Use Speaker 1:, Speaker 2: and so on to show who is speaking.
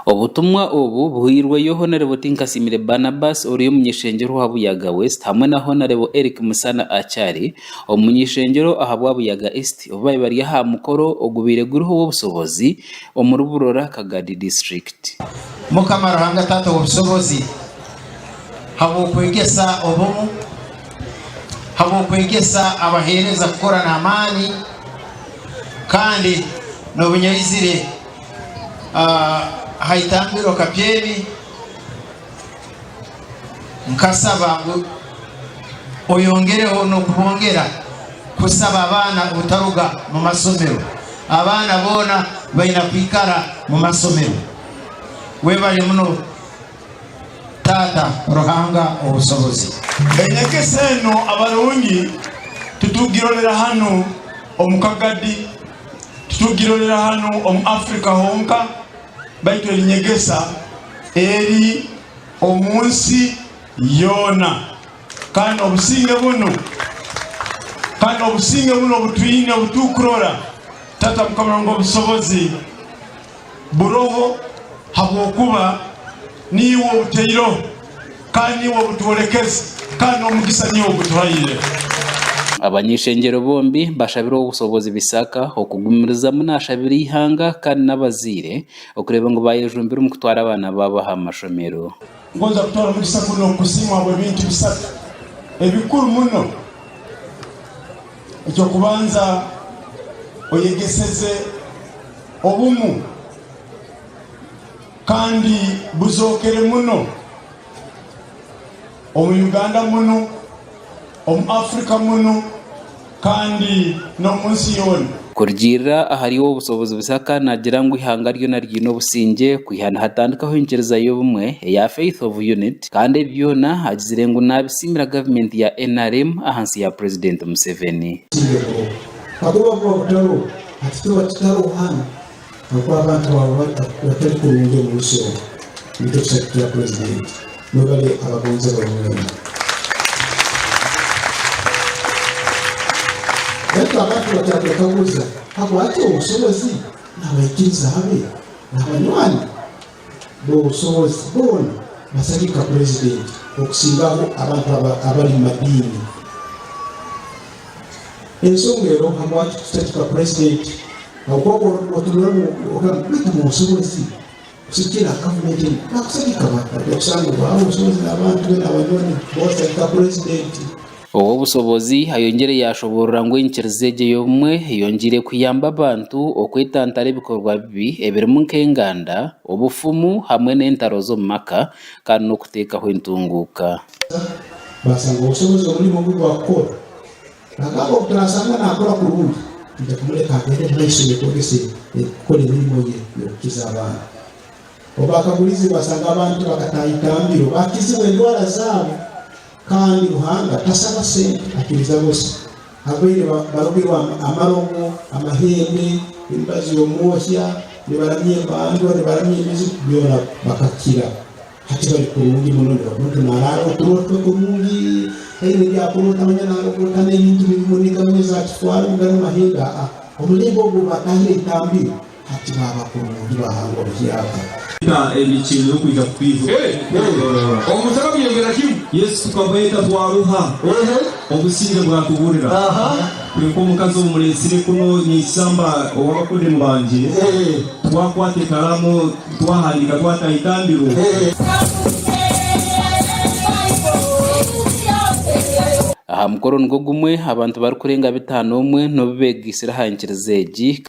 Speaker 1: Obutumwa obu buhairweyo Honarebo Tinkasiimire Barnabas ori omuny'ishengyero owa Buyaga West hamwe na Honarebo Eric Musana Achari omuny'ishengyero ahabwa Buyaga East obu baabaire bari aha mukoro ogubaire guriho ow'obusobozi omuri Burora Kagadi District.
Speaker 2: Mukama Ruhanga Taata ow'obusobozi, habw'okwegesa obumu, habw'okwegesa abaheereza kukora n'amaani, kandi n'obu nyaizire aha itambiro Kapyemi, nkasaba ngu oyongereho n'okubongera kusaba abaana obutaruga mu masomero. Abaana boona baina kwikara mu masomero. Webale muno Taata Ruhanga Obusobozi.
Speaker 3: Enyegesa eno abarungi titugirorera hanu omu Kagadi, titugirorera hanu omu Afrika honka, baitu eri nyegesa eri omu nsi yoona. Kandi obusinge bunu, kandi obusinge bunu obutwine obutukurora, Tata Mukama Ruhanga obusobozi buroho habwokuba niiwe obutaireho kandi niiwe obutwolekeze kandi n'omugisa niiwe ogutuhaire.
Speaker 1: Abany'ishengyero bombi bashabire ow'obusobozi Bisaka okugumirizamu nashabira eihanga kandi n'abazaire okureeba ngu bayejumbira omu kutwara abaana baabo aha mashomero.
Speaker 3: Ngonza kutwara omugisa gunu okukusiima habw'ebintu bisatu ebikuru muno. Eky'okubanza, oyegeseze obumu kandi buzookere muno omu Uganda munu, omu Afrika munu kandi n'omu nsi yoona.
Speaker 1: Kurugiirira ahari Ow'obusobozi Busaka naagira ngu eihanga ryona ryine obusingye kwiha nihatandikaho enyikiriza y'obumwe eya Faith of Unit kandi ebi byona agizire ngu naabisiimira gavumenti ya nrm ahansi ya Purezidenti Museveni.
Speaker 4: Kakuba buba butaro hati tuba tutaroho hanu habwokuba abantu baba batali kurungi omu nsi omu. Nikyo tusagikira Purezidenti. Mwebale abagonzebwa mwena. Baitu abantu bakyakwekaguza habwaki obusobozi n'abaikiriza abe n'abanywani b'obusobozi boona basagika Purezidenti okusingaho abantu abali mu madiini. Ensonga eroho habwaki tusagika Purezidenti habwokuba otunura ogamba baitu mubusobozi kusigikirra ha gavumenti enu bakusagika bata? Ojja kusanga obu obusobozi n'abantu be n'abanywani bosagika Purezidenti.
Speaker 1: Ow'obusobozi ayongyire yaashoboorora ngu enyikiriza egyo ey'obumwe eyongyeire kuyamba abantu okwetantara ebikorwa bibi ebirimu nk'enganda, obufumu hamwe n'entaro z'omu maka kandi n'okuteekaho entunguuka.
Speaker 4: Baasanga obusobozi omulimo ogu gwakukora. Nagamba obu turasanga nakora kurungi, twija kumuleka agende omu maiso y'okwegesa kukora emirimo ye y'okukiza abantu. Obu baakagulize basanga abantu bakataaha itambiro bakizibwa endwara zaabo kandi Ruhanga tasaba sente akiriza busa. Abaire barogerwe amarogo, amahembe, emibazi y'omwohya, nibaramya embandwa, nibaramya emizimu, byona bakakira. Hati bari kurungi muno omuntu naraara oturo twe kurungi taine ebyakuroota manya narogoota n'ebintu nibimuniga manya za kifwaro mugane mahembe aa omulingo ogu obubatahire eitambiro hati baaba kurungi bahangwa buhyaka.
Speaker 5: Emikindo y'okwija kutwijuka. Yesu tukamweta twaruha, Obusingye bwatuburira. Turi nk'omukazi ou mureetsire kunu ny'eisamba ow'abakundemu bangye, Twakwata ekalaamu twahandiika twata aha itambiro.
Speaker 1: Aha mukoro nigwo gumwe, abantu barikurenga bitaano omwe n'obu beegaitsire aha nyikiriza egi.